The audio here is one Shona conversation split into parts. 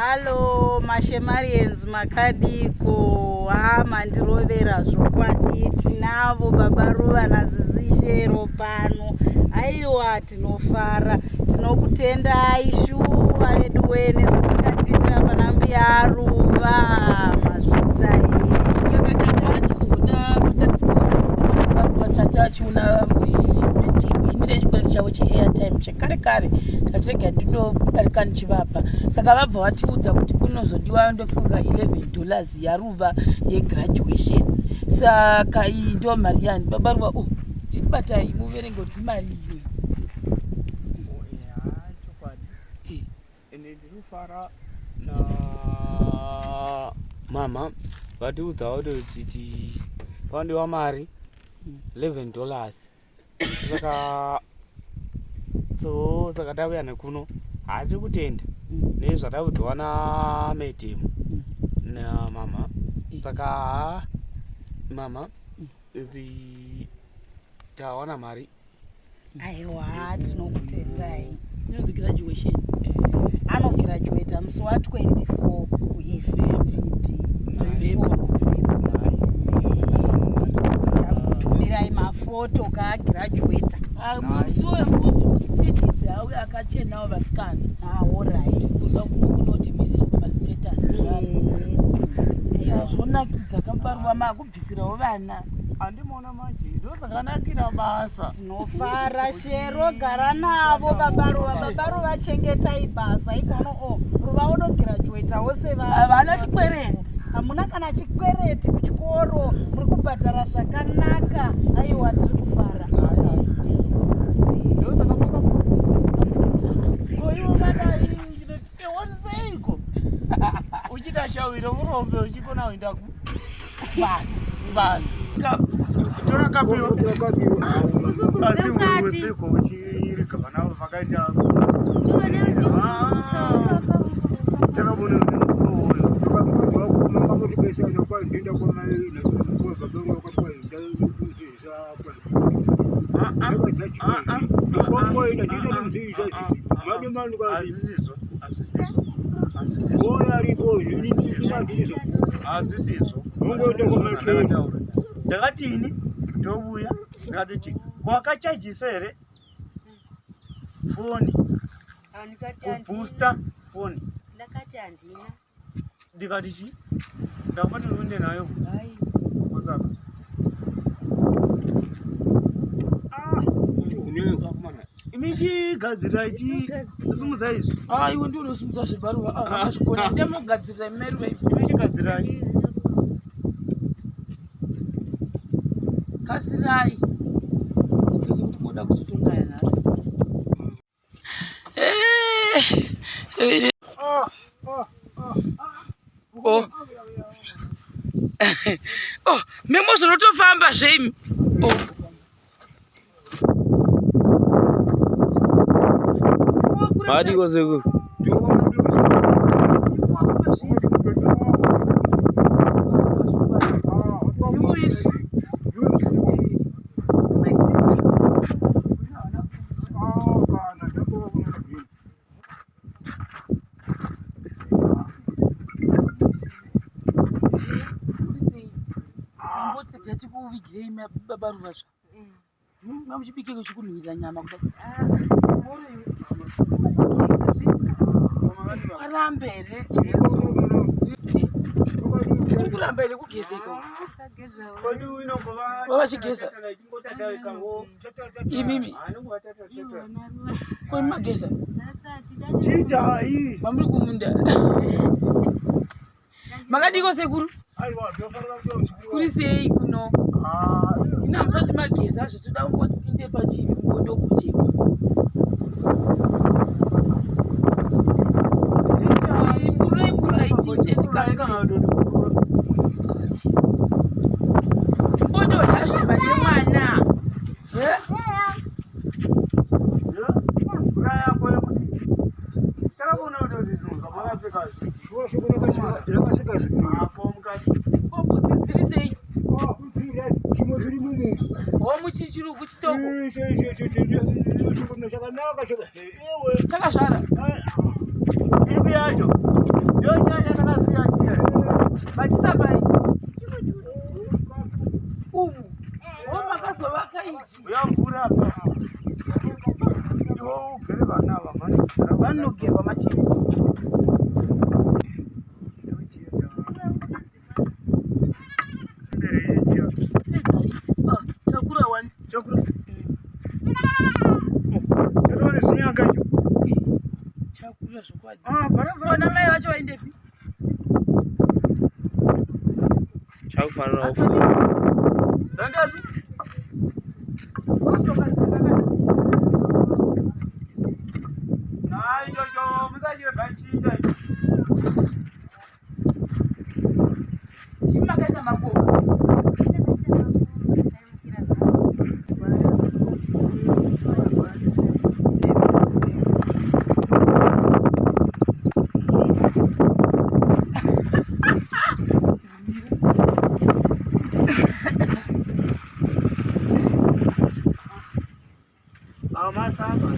Hallo maShemarians, makadiko? Ha, mandirovera zvokwadi. Tinavo baba Ruva naSisi Shero pano. Aiwa, tinofara, tinokutendai shuwa vedu wee nezvamakatiitira pana mbuya Ruva. Mazvita here? Saka tata achizoona patatizoona tata achiona meeting ini nechikwereti chavo cheairtime chekare kare, ndikatirega ndinodarika ndichivapa. Saka vabva vatiudza kuti kunozodiwa, ndofunga, $11 yaRuva yegraduation. Saka iyi ndo mari yani, baba Ruva? Oh, tiribatai muverenge kuti mari iyoyi. Chokwadi. Ende ndinofara na mama vatiudzawo kuti panodiwa mari $11. Saka so saka tauya nekuno haasi kutenda nezvataudzwa namadam namama. Saka haa, mama, tawana mari. Aiwa, tinokutendai. Inonzi graduation. Anograduata musi wa24 kuECDB. November. Takutumirai mafoto kaagraduata. Musi wekutsinhidze auya akachenawo vasikana. Alright. Kunoti miso pamastatus zvonakidza kamubaruva makubvisirawo vana. Andimona manje ndo dzakanakira basa. Tinofara, Shero, gara navo baba Ruva. Baba Ruva, chengetai basa ikono. O Ruva onograduatawo sevanhu. Havana chikwereti. Hamuna kana chikwereti kuchikoro, muri kubhadhara zvakanaka. Aiwa, tiri kufara. Ndo dzakapaka koiwo madai seiko uchiita shawiro murombe uchikona kuenda ku basi basi. Tora kapiwa asi usiko uchirika vana vakaita takabona musoro uyu. Saka mukadzi wako mangamotipesana kwandienda kwamai Hazvisizvo, hazvisizvo, hazvisizvo. Hazvisizvo. Ndakatini tovuya ndikatoti kwakachajisa here foni, kubooster foni? Ndakati handina. Ndikati chi ndakati uende nayo osaka. Imi chigadzirai, chisimudza izvi. Ah, iwe ndiwe unosimudza zvebaruva akazvikona, ndemugadzirira meruva. Imi chigadzirai. Kasirai kuze kuti moda kuzotonaya nhasi. Oh. Oh, memo zvinotofamba zveimi. Oh. Madiko sekuru? Tambotega tikuvigirei baba Ruva zva mamuchibikeko chikunhuhwirira nyama kudai. Warambe here Jesu? Uri kuramba here kugezeka uku? Wavachigeza imimi koimi mageza? Chitai. Mamuri kumunda makadiko sekuru? Kuri sei kuno? Ina musati mageza zvotoda kungoti tinde pachivi mungondokuchekwa. Pururai, pururai tinde tikasire. Mbondodya zveva nemwana. Eh? Mvura yako yekuti takaona kuti zvinhu zvamakapfeka zviapo mukati. Ko dziri sei? Chimwe chiri mumu. Ho, muchichirugu chitoko. Chakanaka. Chakazvara. Ipi yacho? Vatore vana ava vanogara Vanogerwa machiri. Chakura wani. Chakura. Chatova nezvinyanga icho. Chakura zvokwadi. Ah, vhara vhara. Vana mai vacho vaendepi? Chakufanira kufuka. Dzangapi? Hai, ichocho musachirega chiita icho. Chii makaita makoba? Ah, masamba.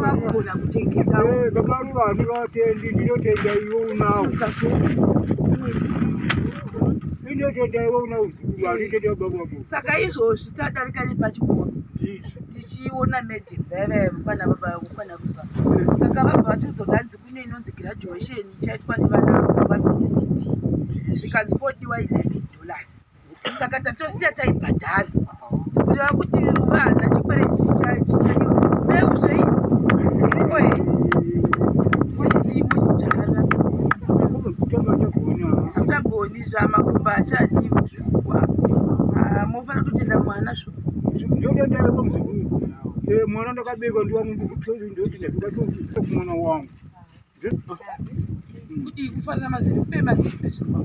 Vagona kuchengetawo Babaruva handingatendi, ndinotenda iwe unawo. Ndinotenda iwe unawo, handitenda baba wako. Saka izvozvi tadarika nepachikoro tichiona madam vaiva kwana baba kwana baba, saka vabva vatiudza kuti hanzi kune inonzi graduation ichaitwa nevana vaBCD, zvikanzi podiwa $11. Saka tatosiya taibhadhara, kureva kuti Ruva hana chikwereti chichadiwa meuzvei oye muchidii muchidzvara. Hamutagoni zvamakumba achadii kusvukwa. Ah, mofanira kutotenda mwana zvo. Ndotenda iwe muzukuru. Mwana ndakabereka ndiwangu, ndoti mwana wangu. Kudii kufanira mazembe kube mazembe zvo.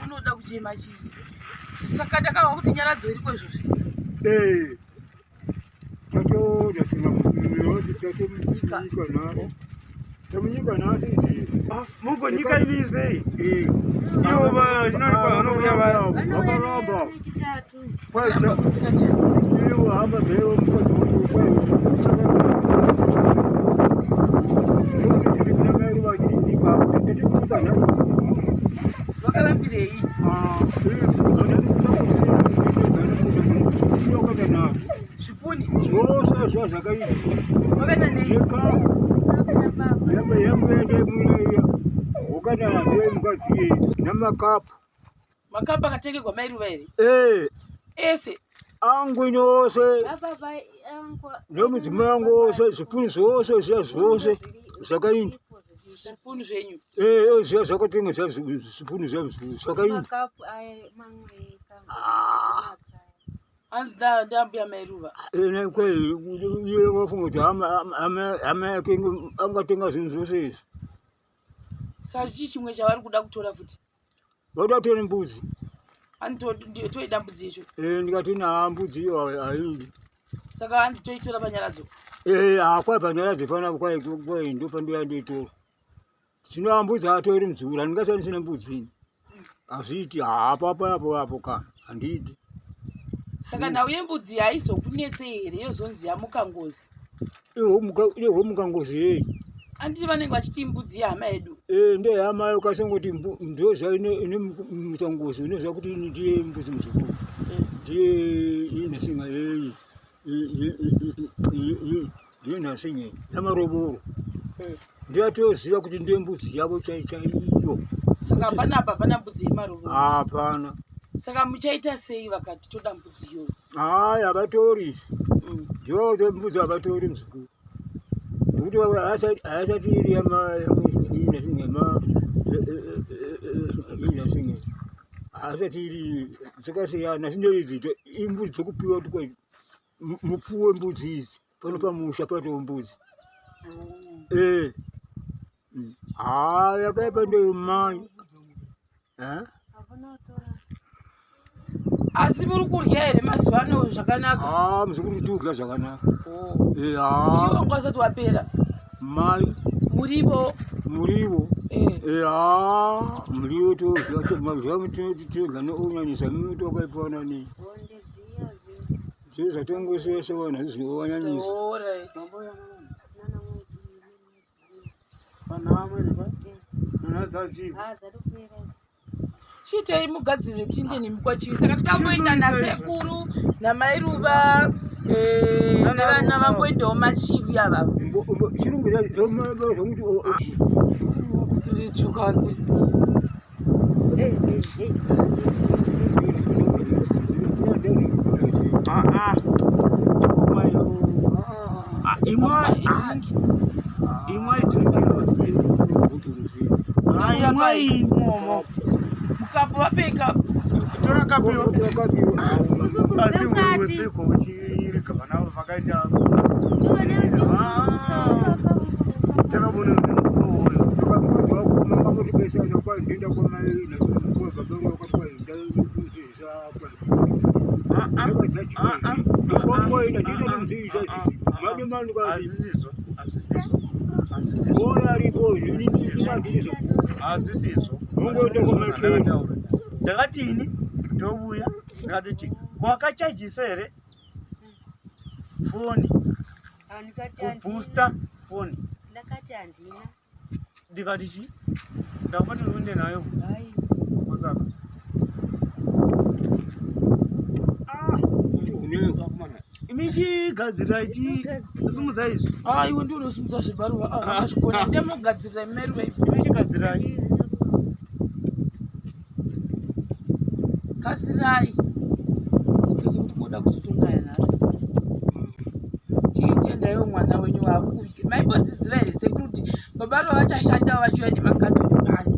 Unoda kuchema chii? Saka ndakahwa kuti nyaradzo iriko izvozvi. Tamunyika nhasi. Ah, mugonyika ini sei? Ivo chinonekwa vanouya vaya. Vakaramba kwaita ivo hama dzaivo mukadzi wangu kwai Vakarambirei? Zvipuni. Zvose zvazvakaita. Vakaenda nei? Yemukadzi namakapu. Makamba akatengerwa mairuva here? Eh, Ese? Angu ini ose nemudzimai wangu ose, zvipunu zvose zviya zvose zvakainda. Zvipunu zvenyu? Eh, zviya zvakatenga zviya zvipunu zviya zvakainda. Ah. Hanzi ndambuya mairuva. Iye wafunga kuti hama yake angatenga zvinhu zvose izvi. Saka chii chimwe chavari kuda kutora futi? Vauda kutora mbudzi. Hanzi toida mbudzi yacho. Eh, ndikati naa mbudzi iyo haindi. Saka hanzi toitora panyaradzo. Eh, hakwai panyaradzo panapa kwai kwai ndo pandoya ndoitora. Zvino mbudzi atori muzukuru, handingasati ndisina mbudzi ini. Hazviiti hapo apo apo kana handiiti. Saka nhau yembudzi haizokunetse here yozonzi yamuka ngozi? Ihomuka ngozi yei? Anditi vanenge vachiti imbudzi yehama yedu. Eh, ndehama yo kasongoti ndoziva ine mutangozi unoziva kuti ndiye mbudzi muzukuru. Ndiye inasinga yeyi ndiye nasinge yamaroboro. Ndiyatoziva kuti ndiye mbudzi yavo chai chaiyo. Saka panapa hapana mbudzi yemarovo? Hapana. Saka muchaita sei vakati toda mbudzi iyoyo? Hayi, havatori. Ndiyo mbudzi havatori muzukuru. Nekuti haasati iri yamainasinge haasati iri dzakasiyana sine idzi imbudzi dzokupiwa kuti kwai mupfuwe mbudzi idzi pano pamusha patoo mbudzi. Eh. Haa, yakaipa ndeyomai. Eh? Asi muri kurya here mazuva ano zvakanaka? Haa, muzukuru, tikudya zvakanaka. Oh. Eh, haa. Muriwo wanga usati wapera? Mai. Muriwo. Muriwo. Eh. Ya, muriwo todya neonyanyisa mimi tokaipaona nei. Zvatongosewesewona zvinowanyanyisa. Alright. Chiitei mugadzirire tinde nemi kwachivi. Saka tikamboenda nasekuru namairuva eh, nevana vamboendawo machivi ava. Chirungu zvokuti Tirichuka wazikuziva. Imwai imomo. Mukapo vapeka. Tora kapiwa. Asi usiko uchirika vana vakaita takabona mukuru uyu. Hazvisizvo, hazvisizvo, hazvisizvo. Ndakati ini ndovuya ndakatoti wakachajisa here foni kubhusta foni Ndakati handina. ndikati chi ndakati uende nayo osaka imichigadzira ichisimudza izvi. Ah, iwe ndiwe unosimudza zvebaruva. Ah, azvikona. Ndemugadzirira meruva. Imichigadzirai. Kasirai. Kuzi kuti moda kuzotonaya nhasi. Chiitendaiwo mwana wenyu waakuvike. Maimboziziva here sekuru kuti baba ruva vachashandawo vachiuya nemakadhoni pano?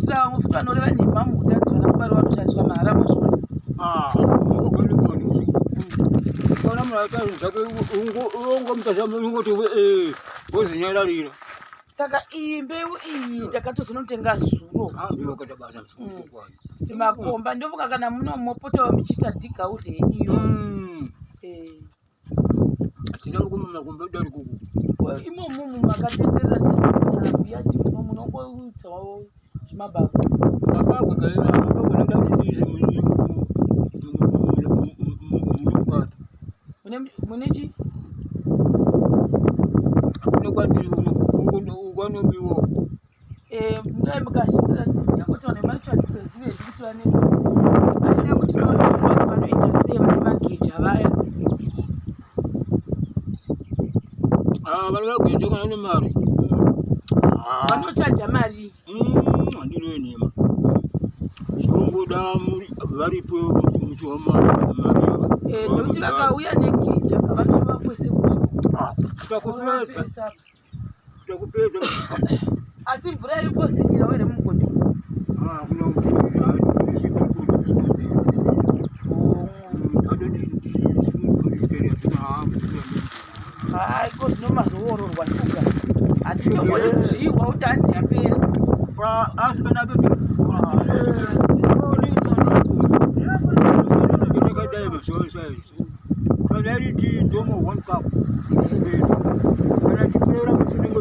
Kuitira vamwe futi vanoreva nhema mukutanzi vana baba ruva vanoshandiswa mahara muzvona. Wozinyararira. Saka iyi mbeu iyi takatozonotenga zuro. Timakomba ndofunga kana munomopotawo muchiita dhigaudhe yenyuyo. Eh. Imomo makatenderera muyadhi muno munongoitsawo zvimabako. Mune chi? Eh, mudai mukashandira tinyange vanhu vemacho hatizozivi hedu kuti vane asina kuti vanoziva kuti vanoita sei vane mageja vaya. Vanochaja mari. Handinoenhema, zvongoda varipo muchioma. Eh, nekuti vakauya negeja vanorova kwese. Takupedza, takupedza. Asi mvura iri kosinyirawo here mugodhi? Hai, ko zvino mazoororwa shuga hatitombodi kuzviihwa kuti hanzi yapera. Kana chipera musine.